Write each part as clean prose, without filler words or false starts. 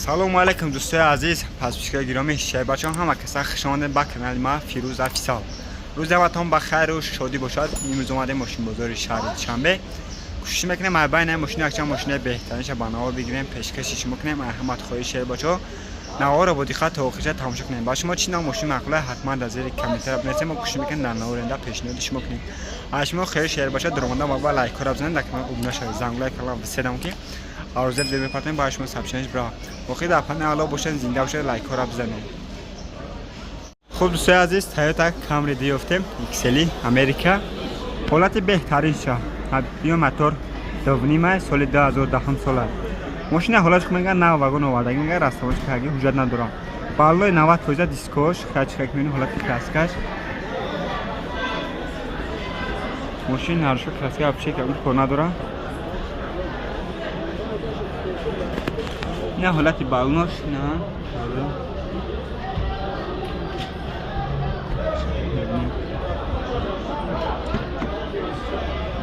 Салому алайкум, дӯстои азиз, подписчикои гиромӣ, шайбачон, ҳама каса хуш омадед ба канали ма Фирӯз Офисал. Рӯзи ҳаматон ба хайру шодӣ бошад. Имрӯз омадем мошинбозори шаҳри Душанбе. Кӯшиш мекунем ай байни мошина якчанд мошинаи беҳтаринша ба навор бигирем, пешкаши шумо кунем. Ай ҳамат хоҳиш, шайбачо, наворро бо диққат то охириша тамошо кунем. Ба шумо чӣ нав мошин маъқула, ҳатман дар зери комментария бинависем, мо кӯшиш мекунем дар навори оянда пешниҳоди шумо кунем. Аз шумо хоҳиш, шайбачо, дуромада ба лайкҳоро бизанед, дар канал обуна шавед, зангулаи канал биседам, ки арӯза видео мепартоем, ба шумо сообщение бира. Боқӣ дар паноҳи Аллоҳ бошед, зинда бошед, лайкҳоро бизанед. Хуб, дӯстои азиз, Toyota Camry ёфтем, XL Америка, ҳолати беҳтаринша. Биё, мотор дувнимай, соли 2010 сола. Мошина ҳолатш мега нав вагон овардаги, мега растамош кардаги, ҳуҷҷат надорам. Баллои 90% дискош, хачхак мебини, ҳолати краскаш. Мошин ҳаршо краска вообще кор надора. На ҳолати балнош, на.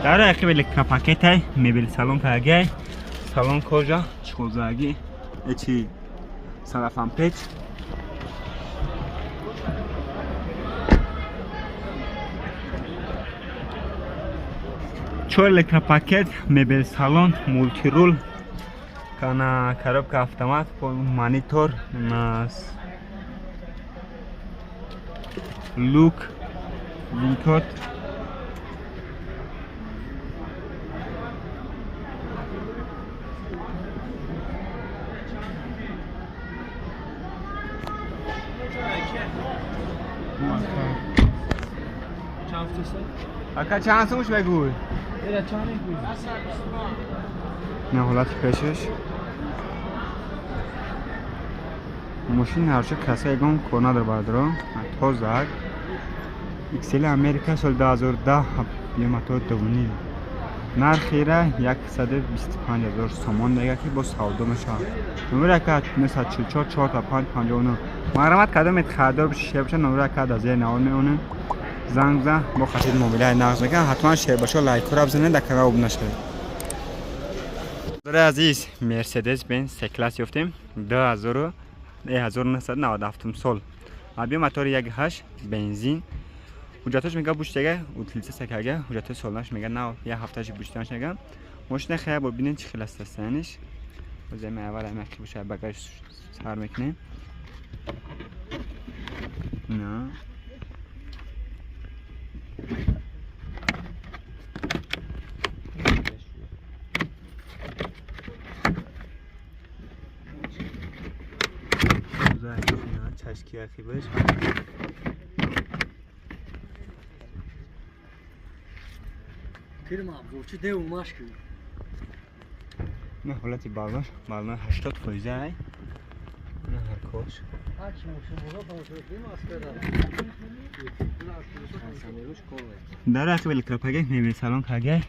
Дар ақиб электропакетай, мебел салон кагай, салон кожа, чхозаги, эчи салафан печ. Чор электропакет, мебел салон, мультирул, кана коробка автомат, монитор, люк, винкод. Ака, чанд сумуш бегӯй? На ҳолати пешаш. Мошин ҳарча каса ягон кор надор, бардоро. Тозак. XL Америка, соли 2010, ё мотор дувним. Нархира 125 ҳазор сомон мега, ки бо савдо мешавад. Номери ака 944 45 59. Марҳамат, кадомет харидор бошед, бошад, номери ака дар зери навор меонем. Занг бизан, бо хатид муомилаи нағз мекунам. Ҳатман, шербашо, лайкҳоро бизанед, дар канал обуна шавед. Дори азиз, Мерседес Бенз С класс ёфтем, 1997 сол. Абиё, мотори 1.8, бензин. Ҳуҷҷатош мега буштага, утилизация карга, ҳуҷҷатои солнаш мега нав, як ҳафташи буштанаш мега. Мошина хая бо бинед, чӣ хел аст состояниш. Боз ами аввал ами ақиб боша, багаж сар мекунем. На. Чашки ақибаш. Фирма абзорчи девумаш ки. На ҳолати балнош, бално 80 фоиза ай. На ҳаркош. Ҳарчи мошин боза тамошо кунем, аскада. Дар ақиб электропакет, мебел салон кагай.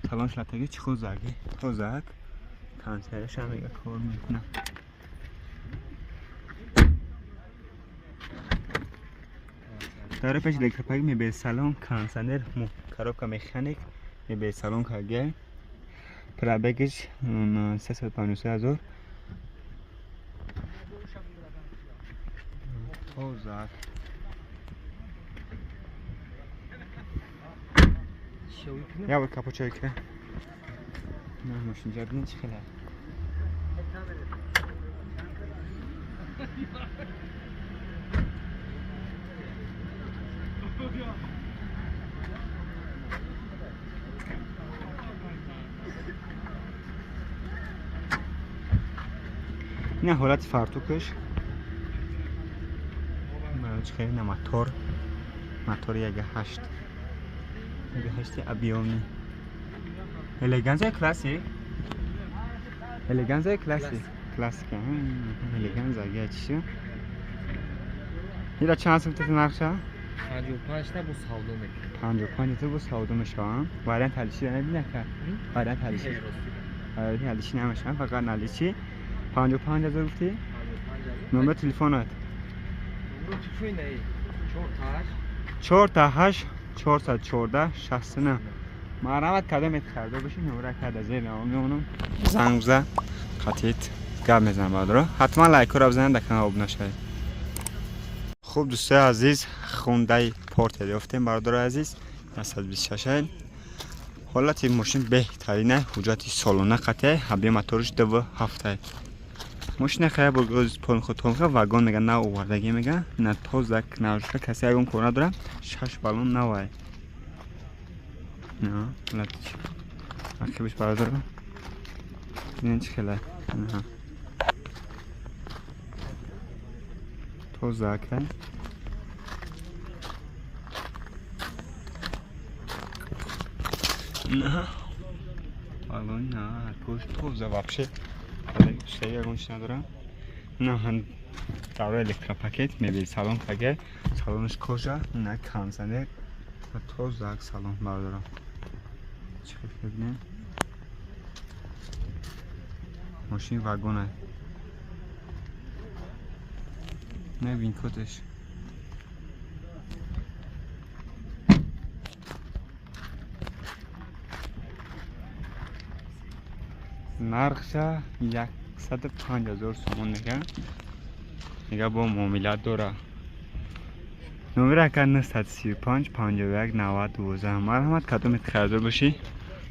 Салон шлатаги, чӣ хозаги. Тозак. Консерваш ҳам мега кор мекунам. Дар пеш электропакет, мебел салон, кондиционер, коробка механик, мебел салон кагай. Пробегиш 353 ҳазор. Тозак. Я бор капучой ки. На мошинҷа бинед, чӣ хел аст. Ина ҳолати фартукаш. Чӣ хел на мотор. Мотори 1.8. 1.8 объёмный. Элеганза классик? Элеганза классик? Классика. Элеганза гачи. Ира чанд сум тати нархша? 55 та бо савдо мекунем. 55 та бо савдо мешавам. Вариант алиши набина ка. Вариант алиши. Вариант алиши намешавам, фақат налиши. 55 ҳазор гуфтӣ? Номер телефонат? Номер телефони не. 4 та 8 414 69. Марҳамат, кадомет харидор бошед, номера карда зери навор меонам. Занг биза, қатит Гап мезанам бародаро. Ҳатман лайкҳоро бизанед, дар канал обуна шавед. Хуб дӯстои азиз, Хундай Порте ёфтем бародарои азиз. 126. Ҳолати мошин беҳтарина, ҳуҷҷати солона қатъ, ҳабби моториш 2.7. Мошина хая бургоз полхотонха вагон мега на овардагӣ мега, на тоза навшка касе ягон кор надора, 6 баллон навай. На, ҳолати ақибиш бародаро. Бинен чӣ хела. На. Тоза кай. На. Баллон на, кош тоза вообще. Ягон чи надорам. На, давра электропакет, мебел салон каге, салонаш кожа, на кондиционер, тоза салон бардорам. Чӣ хел мебинем? Мошин вагона. На винкоташ. Нархша 105,000 сомон мега. Мега бо муомилат дора. Номер ака 935 51 90 12. Марҳамат, кадомет харидор бошӣ,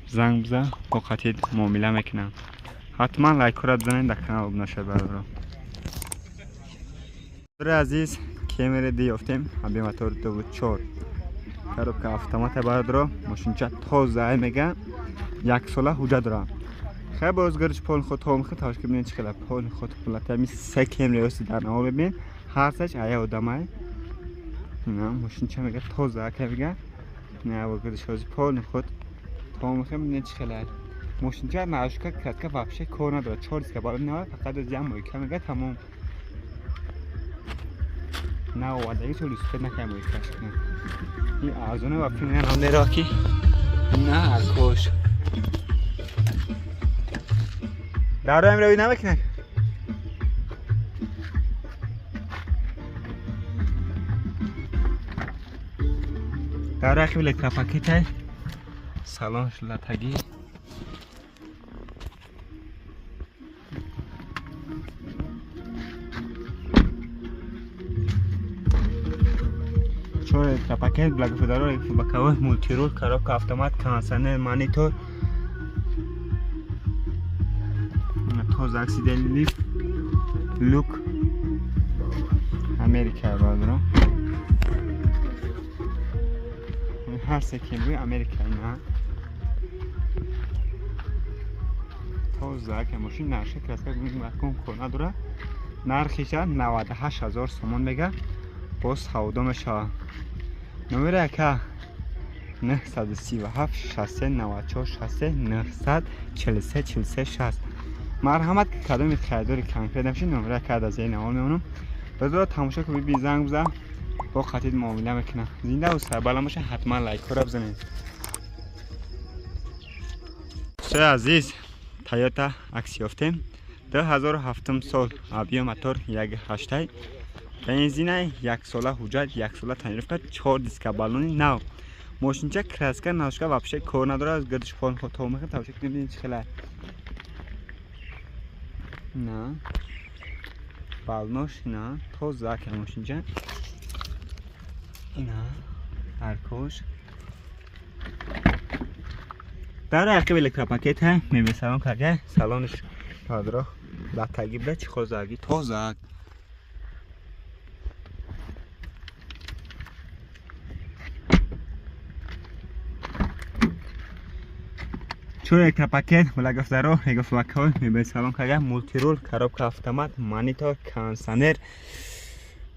занг бизан, бо қатъи муомила мекунам. Ҳатман лайкҳоро бизанед, дар канал обуна шавед бародаро. Бародари азиз, Кемри д ёфтем, ҳабби мотор 2.4. Коробка автомата бародаро, мошинча тоза мега, як сола ҳуҷҷат дора. Хай бозгариш пол худ том худ тавш ки бинед чӣ хела пол худ ҳолати ами се Кемри ёсти дар наво бибин, ҳар саш ая одамай. На мошинча мега тоза ака мега. На бозгариш ҳози пол худ том худ бинед чӣ хела. Мошинча нарушка кратка вообще кор надорад. 4 диска балон нава, фақат аз як мойка мега тамом. На овардаги чо лусфет накай мойкаш кунад. Ин арзона ва филм нам неро ки на аркош. Даро амрави намекунад. Даро ахи электропакетай. Салон латаги. Чор электропакет, благофодаро, боковой, мультируль, коробка, автомат, кондиционер, монитор. Тоза аксидент лифт, люк. Америка бародаро. Ҳар се Кемри Америка на. Тоза ки мошин нархи краска макон кор надора. Нархиша 98,000 сомон мега. Боз савдо мешавад. Номери ака 937 63 94 63 943 43 60. Марҳамат, кадоми харидори конкрет набошед, номери ака аз зери навор мемонам. Базора тамошо кун, биби занг бизан, бо қатъи муомила мекунам. Зинда ва сарбаланд бошед, ҳатман лайкҳоро бизанед. Дӯстои азиз, Toyota Axio ёфтем. 2007 сол, объем мотор 1.8, бензинай, як сола ҳуҷҷат, як сола тонировка, 4 диска баллони нав. Мошинча краска нашка вообще кор надорад, аз гардиш пол худ то мехоҳад, тавшик бинед чӣ хела. На. Балнош на, тоза ки мошинча. На, аркош. Дар ақиб электропакет ҳа, мебел салон карда, салонш падро латаги буда, чӣ хозаги тоза. Чор электропакет, благофдаро, регофлакҳо, мебел салон карда, мультирул, коробка автомат, монитор, кондиционер.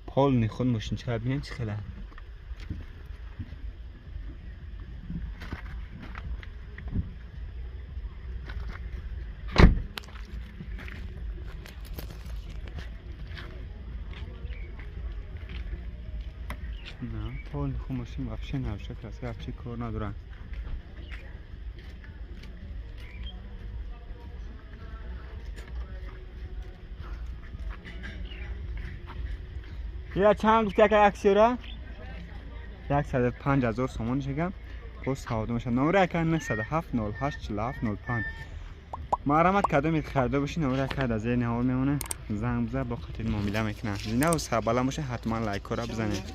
Полный худ мошинча бинем чӣ хела. На, полный худ мошин вообще наруша, краска вообще кор надорад. Я чанд гуфти ака аксиёра? 105,000 сомон шагам. Боз савдо мешавад. Номери ака 907 08 47 05. Марҳамат, кадомит харидор бошед, номера кард аз зери наҳор мемонад, занг биза, бо қатил муомила мекунад. Зинаву сарбаланд бошед, ҳатман лайкҳоро бизанед.